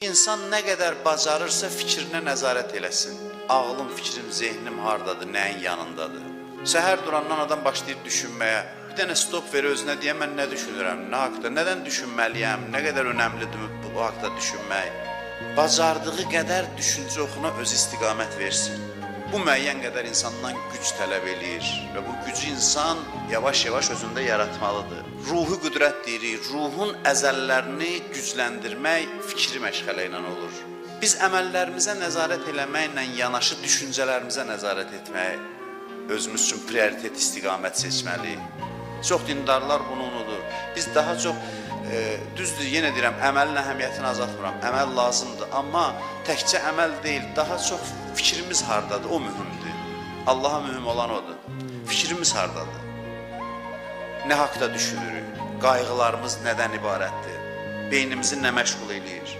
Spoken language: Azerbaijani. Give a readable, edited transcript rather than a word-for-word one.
İnsan nə qədər bacarırsa fikrinə nəzarət eləsin. Ağlım, fikrim, zehnim hardadır, nəyin yanındadır? Səhər durandan adam başlayır düşünməyə. Bir dənə stop ver özünə, deyə mən nə düşünürəm, nə haqda, nədən düşünməliyəm, nə qədər önəmlidir bu haqda düşünmək. Bacardığı qədər düşüncə oxuna öz istiqamət versin. Bu müəyyən qədər insandan güc tələb eləyir və bu gücü insan yavaş-yavaş özündə yaratmalıdır. Ruhi qüdrət deyirik, ruhun əzəllərini gücləndirmək fikri məşğələ ilə olur. Biz əməllərimizə nəzarət eləməklə yanaşı düşüncələrimizə nəzarət etməyi özümüz üçün prioritet istiqamət seçməliyik. Çox dindarlar bunu unudur. Biz daha çox düzdür, yenə deyirəm, əməlin əhəmiyyətini azaltmıram. Əməl lazımdır, amma təkcə əməl deyil, daha çox fikrimiz hardadır, o mühümdür. Allaha mühüm olan odur. Fikrimiz hardadır? Nə haqda düşünürük? Qayğılarımız nədən ibarətdir? Beynimizi nə məşğul eləyir?